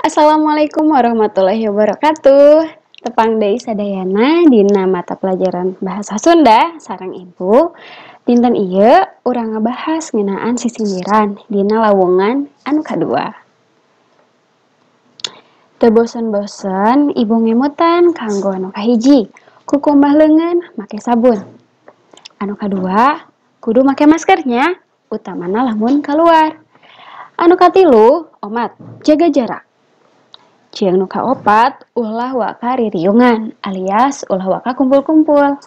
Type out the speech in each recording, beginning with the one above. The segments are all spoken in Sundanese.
Assalamualaikum warahmatullahi wabarakatuh. Tepang deui sadayana dina mata pelajaran Bahasa Sunda sareng Ibu. Dinten ieu urang ngabahas ngeunaan sisindiran dina lawungan anu kadua. Teu bosen-bosen Ibu ngemutan kanggo anu kahiji, kukumbah leungeun make sabun. Anu kadua, kudu make maskernya, utamana lamun kaluar. Anu katilu, omat, jaga jarak. Jeung nu kaopat, ulah waka ririungan alias ulah waka kumpul-kumpul.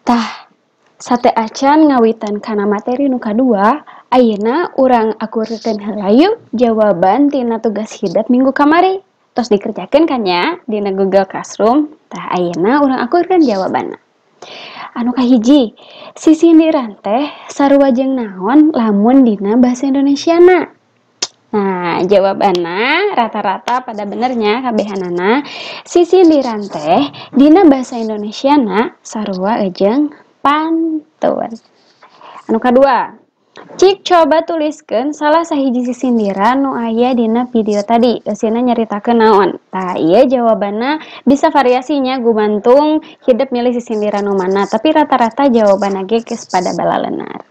Tah, sateuacan ngawitan kana materi nu kadua, ayeuna urang akurkeun heula yuk jawaban tina tugas hidep minggu kamari. Tos dikerjakeun kan nya dina Google Classroom. Tah, ayeuna urang akurkeun jawabanna. Anu kahiji, sisindiran teh sarua jeung naon lamun dina bahasa Indonesiana? Nah, jawabanna rata-rata pada benernya kabehanana sisindiran teh dina bahasa Indonesiana sarua jeung pantun. Anu kadua, cik coba tuliskeun salah sahiji sisindiran nu aya dina video tadi, eusina nyaritakeun naon. Tah, ieu jawabanna bisa variasinya gumantung hidep milih sisindiran nu mana, tapi rata-rata jawabanna ge geus pada balalenar.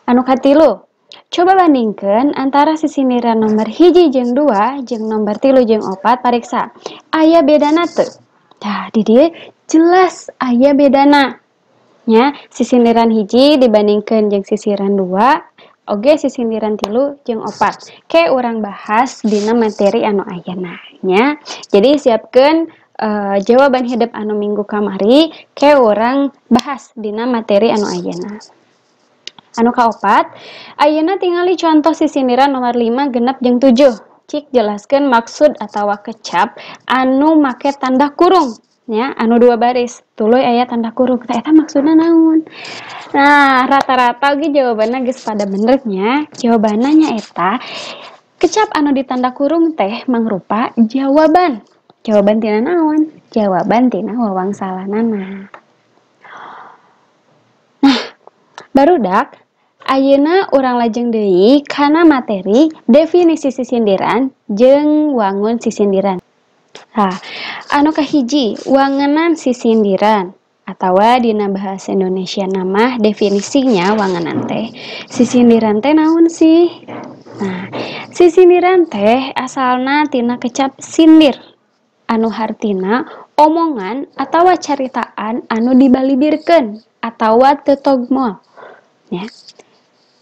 Anu katilu, coba bandingkeun antara sisindiran nomor 1 jeung 2 jeung nomor 3 jeung 4, pariksa. Aya bedana teu? Tah, di dieu jelas aya bedana. Nya, sisindiran 1 dibandingkeun jeung sisiran 2, oge sisindiran 3 jeung 4. Ke urang bahas dina materi anu ayeuna nya. Jadi siapkeun jawaban hidep anu minggu kamari, ke urang bahas dina materi anu ayeuna. Anu kaopat, ayeuna tingali contoh sisindiran nomor 5, 6 jeung 7. Cik jelaskeun maksud atawa kecap anu make tanda kurung nya, anu 2 baris tuluy aya tanda kurung. Tah, eta maksudna naon? Nah, rata-rata oge jawabanna geus pada bener nya. Jawabanna nyaeta kecap anu ditanda kurung teh mangrupa jawaban. Jawaban tina naon? Jawaban tina wawangsalanana. Nah, barudak ayeuna urang lajeng deui kana materi definisi sisindiran jeung wangun sisindiran. Nah, anu kahiji, wangenan sisindiran atawa dina bahasa Indonesia nama definisinya wangenan teh. Sisindiran teh naon sih? Nah, sisindiran teh asalna tina kecap sindir anu hartina omongan atawa caritaan anu dibalibirkeun atawa teu togmol. Ya.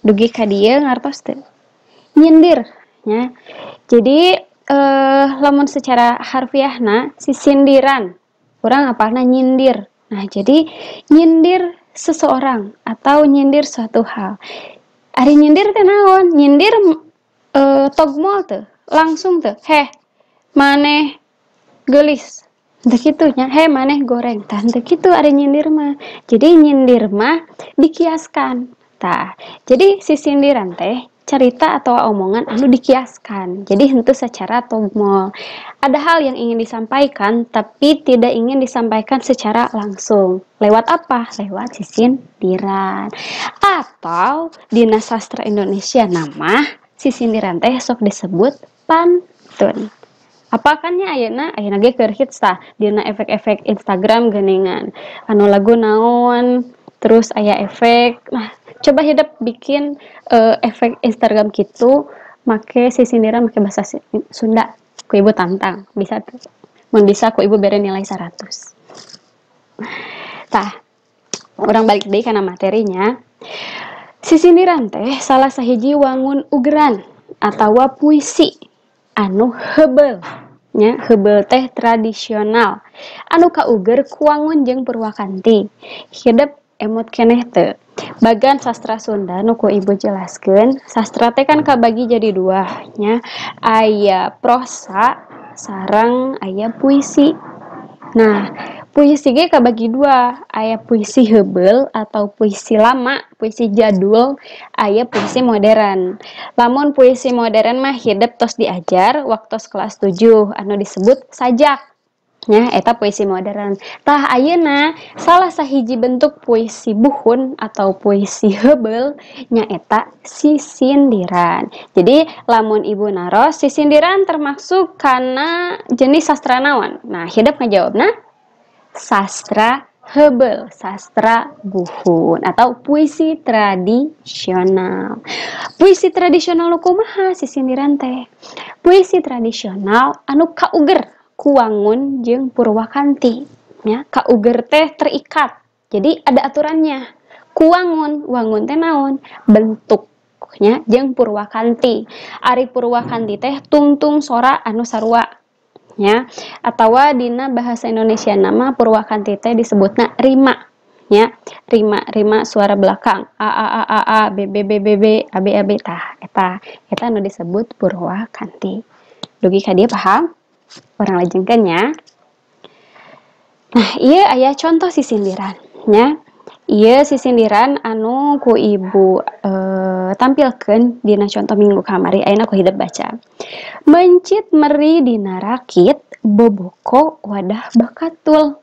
Dugi ka dieu ngartos teu? Nyindir nya. Jadi lamun secara harfiahna sisindiran urang apalna nyindir. Nah, jadi nyindir seseorang atau nyindir suatu hal. Ari nyindir teh naon? Nyindir togmol teu, langsung teu. Heh, maneh geulis. Teu kitu nya, heh maneh goreng. Tah, teu kitu ari nyindir mah. Jadi nyindir mah dikiaskan. Tah, jadi sisindiran teh cerita atau omongan anu dikiaskan. Jadi henteu secara togmol. Ada hal yang ingin disampaikan tapi tidak ingin disampaikan secara langsung. Lewat apa? Lewat sisindiran. Atau dina sastra Indonesia nama sisindiran teh sok disebut pantun. Apa kan nya ayeuna? Ayeuna ge keur hits tah dina efek-efek Instagram geuningan. Anu lagu naon, terus aya efek. Nah, coba hidep bikin efek Instagram gitu make sisindiran make bahasa Sunda. Ku Ibu tantang, bisa tuh. Mun bisa ku Ibu bere nilai 100. Tah, urang balik deui kana materinya. Sisindiran teh salah sahiji wangun ugeran atawa puisi anu heubeul. Nya, heubeul teh tradisional anu kauger ku wangun jeung purwakanti. Hidep emut keneh teu? Bagan sastra Sunda nu ku Ibu jelaskeun, sastra teh kan kabagi jadi dua nya, aya prosa sareng aya puisi. Nah, puisi ge kabagi dua, aya puisi heubeul atau puisi lama, puisi jadul, aya puisi modern. Lamun puisi modern mah hidep tos diajar waktos kelas 7 anu disebut sajak. Nya eta puisi modern. Tah ayeuna salah sahiji bentuk puisi buhun atau puisi heubeul nyaeta sisindiran. Jadi lamun ibu naros sisindiran termasuk kana jenis sastra naon? Nah, hidep ngajawabna sastra heubeul, sastra buhun atau puisi tradisional. Puisi tradisional nu kumaha sisindiran teh? Puisi tradisional anu kauger ku wangun jeung purwakanti, ya. Kauger teh terikat. Jadi ada aturannya. Ku wangun, wangun teh naon? Bentuknya jeung purwakanti. Ari purwakanti teh tungtung sora anu sarua, ya. Atawa dina bahasa Indonesia nama purwakanti teh disebutna rima, ya. Rima, rima suara belakang. A A A A A B B B B B A B A B tah eta. Eta anu disebut purwakanti. Dugi ka dieu paham? Urang lajengkeun nya. Nah, ieu aya contoh sisindiran nya. Ieu sisindiran anu ku ibu tampilkeun dina contoh minggu kamari. Ayeuna ku hidep baca. Mencit meri dina rakit, boboko wadah bakatul.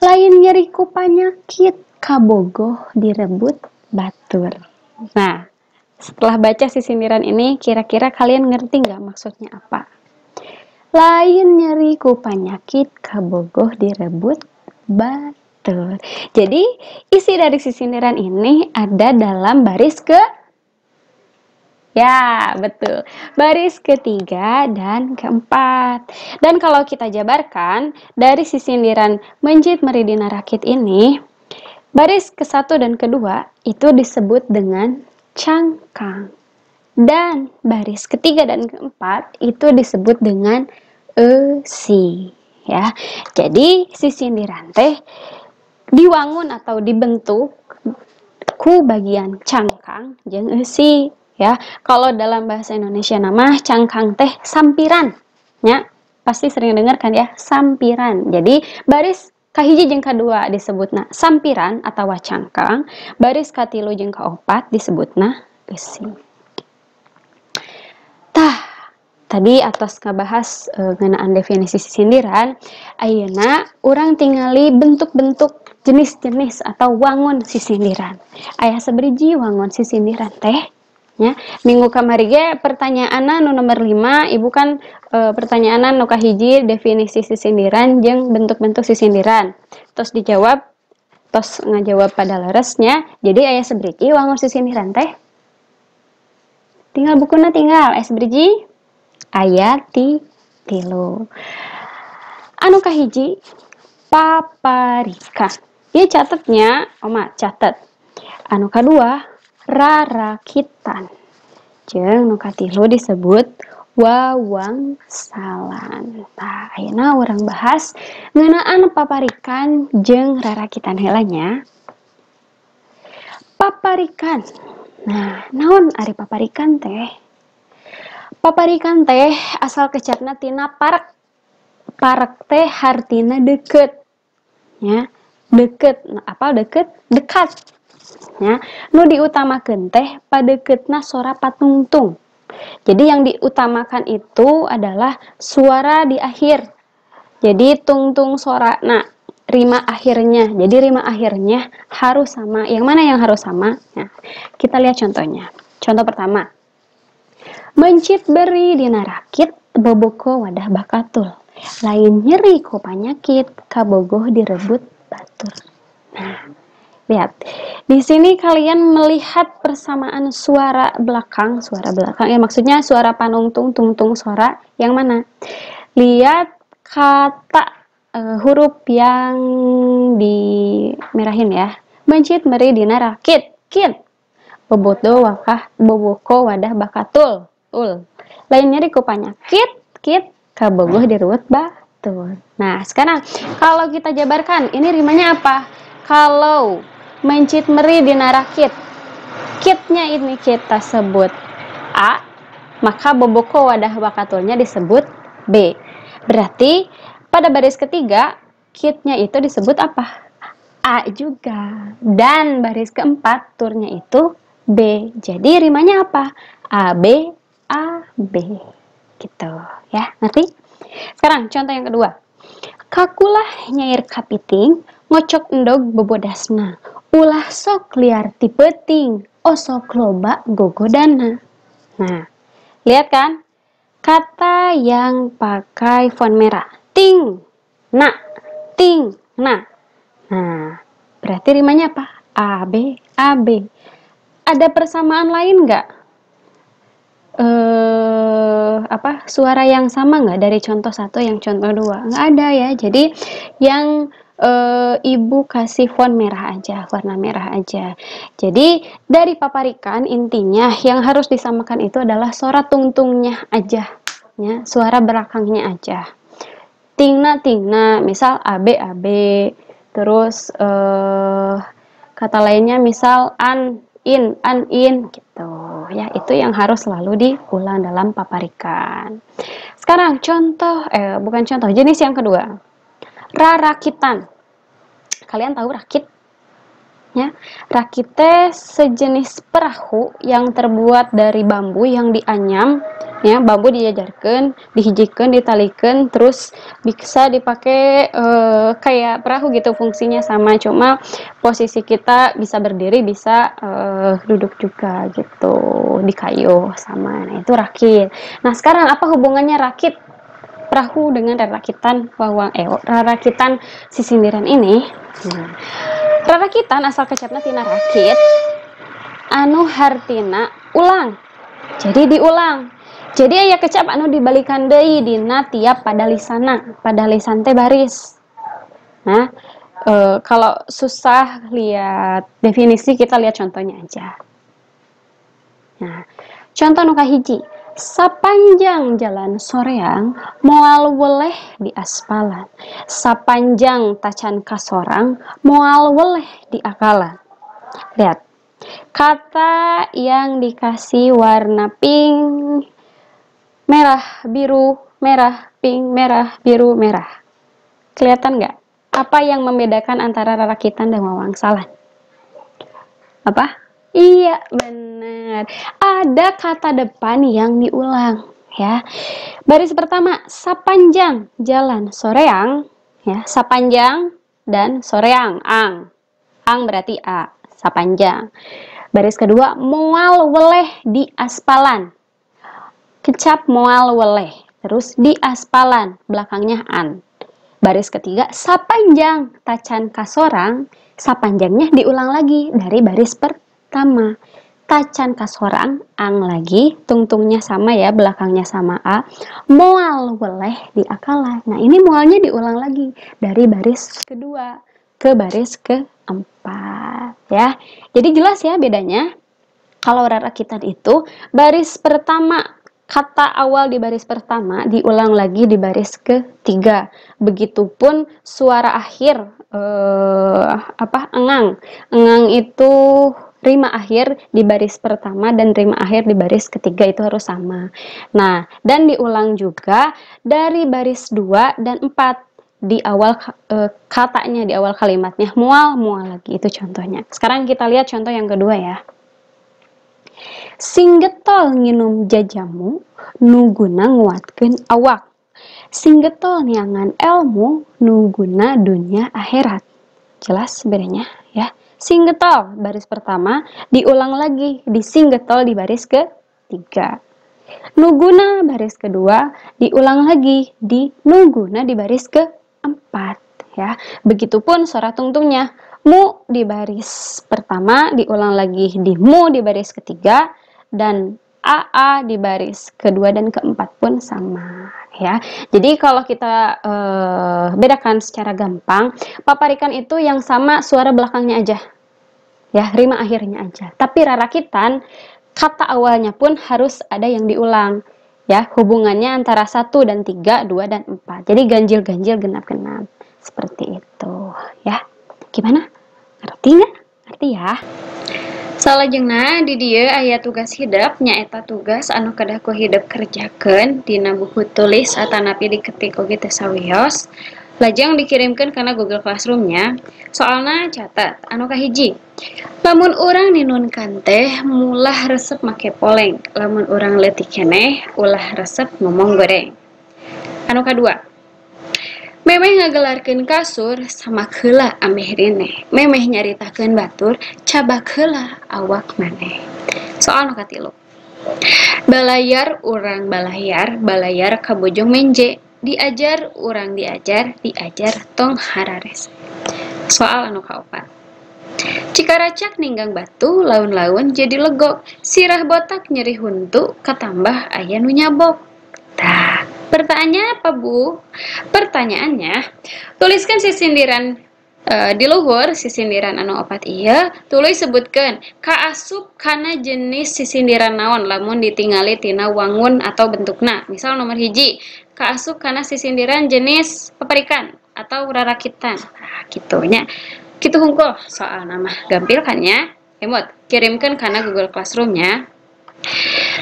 Lain nyeri ku panyakit, kabogoh direbut batur. Nah, setelah baca sisindiran ini, kira-kira kalian ngerti nggak maksudnya apa? Lain nyeri ku panyakit, kabogoh direbut batur. Jadi isi dari sisindiran ini ada dalam baris ke, ya betul, baris ketiga dan keempat. Dan kalau kita jabarkan dari sisindiran mencit meri dina rakit ini, baris ke-1 dan kedua itu disebut dengan cangkang. Dan baris ketiga dan keempat itu disebut dengan eusi, ya. Jadi sisindiran teh diwangun atau dibentuk ku bagian cangkang jeung eusi, ya. Kalau dalam bahasa Indonesia nama cangkang teh sampiran, ya. Pasti sering dengar kan ya, sampiran. Jadi baris kahiji jeung kadua disebutna sampiran atau cangkang, baris katilu jeung kaopat disebutna eusi. Tah, tadi atas ngabahas ngeunaan definisi sisindiran, ayeuna urang tingali bentuk-bentuk jenis-jenis atau wangun sisindiran. Aya saberiji wangun sisindiran teh, nya. Minggu kamari ge pertanyaanna nu nomor 5, ibu kan pertanyaanna nu kahiji definisi sisindiran jeung bentuk-bentuk sisindiran. Tos dijawab, tos ngajawab pada leresnya. Jadi aya saberiji wangun sisindiran teh. Tinggal bukuna tinggal es beriji aya tilu. Anu kahiji paparika. Ieu catetnya, oma catet. Anu kadua rarakitan. Jeung nu katilu disebut wawangsalan. Tah, ayeuna urang bahas ngeunaan paparikan jeung rarakitan heula nya. Paparikan. Nah, naon ari paparikan teh? Paparikan teh asal kecapna tina parek. Parek teh hartina deket. Ya, deket. Nah, apa deket? Dekat. Ya, nu diutamakeun teh padeketna sora patungtung. Jadi yang diutamakan itu adalah suara di akhir. Jadi tungtung sora. Nah, rima akhirnya. Jadi rima akhirnya harus sama. Yang mana yang harus sama? Nah, kita lihat contohnya. Contoh pertama. Mencit beri dina rakit, boboko wadah bakatul. Lain nyeri ku panyakit, kabogoh direbut batur. Nah, lihat. Di sini kalian melihat persamaan suara belakang ya maksudnya suara panungtung tungtung sora yang mana? Lihat kata huruf yang dimerahin ya. Mencit meri dina rakit, kit. Bobodo wakah boboko wadah bakatul, ul. Lain nyeri ku panyakit, kit, kabogoh diruwet batur. Nah, sekarang kalau kita jabarkan ini rimanya apa? Kalau mencit meri dina rakit, kitnya ini kita sebut A, maka boboko wadah bakatulnya disebut B. Berarti pada baris ketiga, kitnya itu disebut apa? A juga. Dan baris keempat, turnya itu B. Jadi rimanya apa? A, B, A, B. Gitu ya, ngerti? Sekarang contoh yang kedua. Kakulah nyair kapiting, ngocok endog bebodasna. Ulah sok liar ti peuting, osok loba gogodana. Nah, lihat kan? Kata yang pakai font merah. Ting, na, ting, na. Nah, berarti rimanya apa? A, B, A, B. Ada persamaan lain nggak? Suara yang sama nggak dari contoh 1 yang contoh 2? Nggak ada ya. Jadi yang ibu kasih font merah aja, warna merah aja. Jadi dari paparikan intinya yang harus disamakan itu adalah suara tungtungnya aja, ya, suara belakangnya aja. Tingna tingna, misal A B A B, terus kata lainnya misal an in an in gitu ya, itu yang harus selalu diulang dalam paparikan. Sekarang contoh, bukan contoh, jenis yang kedua. Rarakitan. Kalian tahu rakit? Ya, rakit teh sejenis perahu yang terbuat dari bambu yang dianyam, ya, bambu dijajarkan, dihijikan, ditalikan, terus bisa dipakai kayak perahu gitu, fungsinya sama, cuma posisi kita bisa berdiri, bisa duduk juga gitu, di kayu sama. Nah, itu rakit. Nah, sekarang apa hubungannya rakit perahu dengan rarakitan wawang rarakitan sisindiran ini? Nah, rarakitan asal kecapna tina rakit anu hartina ulang. Jadi diulang. Jadi aya kecap anu dibalikan deui dina tiap padalisana, padalisan teh baris. Nah, kalau susah lihat definisi, kita lihat contohnya aja. Nah, contoh nu kahiji. Sapanjang jalan soreang moal weleh di aspalan. Sapanjang tacan kasorang moal weleh di akalan. Lihat, kata yang dikasih warna pink, merah, biru, merah, pink, merah, biru, merah. Kelihatan nggak? Apa yang membedakan antara rarakitan dan wawangsalan? Apa? Iya, benar. Ada kata depan yang diulang, ya. Baris pertama, sapanjang jalan soreang, ya, sapanjang dan soreang, ang. Ang berarti a, sapanjang. Baris kedua, moal weleh di aspalan. Kecap moal weleh, terus di aspalan, belakangnya an. Baris ketiga, sapanjang tacan kasorang, sapanjangnya diulang lagi dari baris pertama. Tacan kasorang, ang lagi, tungtungnya sama ya, belakangnya sama a. Moal weleh di akalan. Nah, ini mualnya diulang lagi dari baris kedua ke baris keempat, ya. Jadi jelas ya bedanya. Kalau rarakitan itu baris pertama, kata awal di baris pertama diulang lagi di baris ketiga. Begitupun suara akhir engang. Engang itu rima akhir di baris pertama dan rima akhir di baris ketiga itu harus sama. Nah, dan diulang juga dari baris 2 dan 4 di awal katanya, di awal kalimatnya mual, mual lagi, itu contohnya. Sekarang kita lihat contoh yang kedua ya. Sing getol nginum jajamu nuguna nguatkeun awak. Sing getol niangan elmu nuguna dunia akhirat. Jelas bedanya ya. Sing getol baris pertama diulang lagi di sing getol di baris ketiga. Nuguna baris kedua diulang lagi di nuguna di baris keempat ya. Begitupun suara tungtungnya. Mu di baris pertama diulang lagi di mu di baris ketiga, dan AA di baris kedua dan keempat pun sama ya. Jadi kalau kita bedakan secara gampang, paparikan itu yang sama suara belakangnya aja ya, rima akhirnya aja. Tapi rarakitan kata awalnya pun harus ada yang diulang ya, hubungannya antara 1 dan 3, 2 dan 4. Jadi ganjil-ganjil, genap-genap seperti itu ya. Gimana? Ngerti nggak? Ngerti ya? Salajengna di dieu aya tugas hidep, nyaeta tugas anu kedah ku hidep kerjakeun dina buku tulis atanapi diketik oge teh sawios. Lajeng dikirimkeun kana Google Classroom-nya. Soalna catat anu kahiji. Lamun urang ninunkan teh mulah resep make poleng, lamun urang leutik keneh ulah resep ngomong goreng. Anu kadua. Memeh ngagelarkeun kasur samak heula ameh rineh. Memeh nyaritakeun batur cabak heula awak maneh. Soal nu katilu. Balayar urang balayar, balayar ka Bojong Menje. Diajar urang diajar, diajar tong harares. Soal anu kaopat. Cikaracak ninggang batu, laun-laun jadi legok. Sirah botak nyeri huntu, katambah aya nu nyabok. Tah, pertanyaannya apa, Bu? Pertanyaannya, tuliskan sisindiran di luhur sisindiran anu opat ieu, tuluy sebutkeun kaasup kana jenis sisindiran naon lamun ditingali tina wangun atau bentukna. Misal nomor 1, kaasup kana sisindiran jenis paparikan atau rarakitan. Nah, kitu nya. Kitu hungkul soal nama gampil kan ya. Emot, kirimkan kana Google Classroom-nya.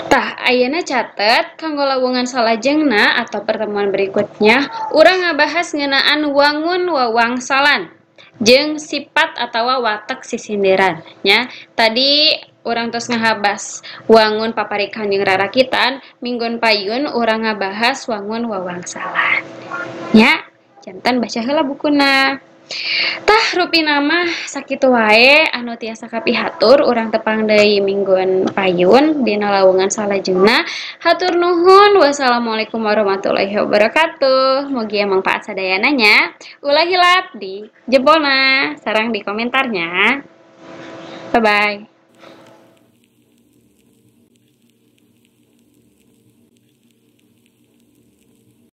Tah, ayeuna catet kanggo lawungan salajengna atau pertemuan berikutnya urang ngabahas ngeunaan wangun wawangsalan jeung sifat atawa watek sisindiran nya. Tadi urang tos ngahabas wangun paparikan jeung rarakitan, minggon payun urang ngabahas wangun wawangsalan nya. Jantan baca heula bukuna. Tah, rupina mah sakitu wae anu tiasa kapihatur, urang tepang deui minggon payun dina lawungan salajengna. Hatur nuhun, wassalamualaikum warahmatullahi wabarakatuh. Mugi mangfaat sadayana nya. Ulah hilap di jempolna, sareng di komentarnya. Bye bye.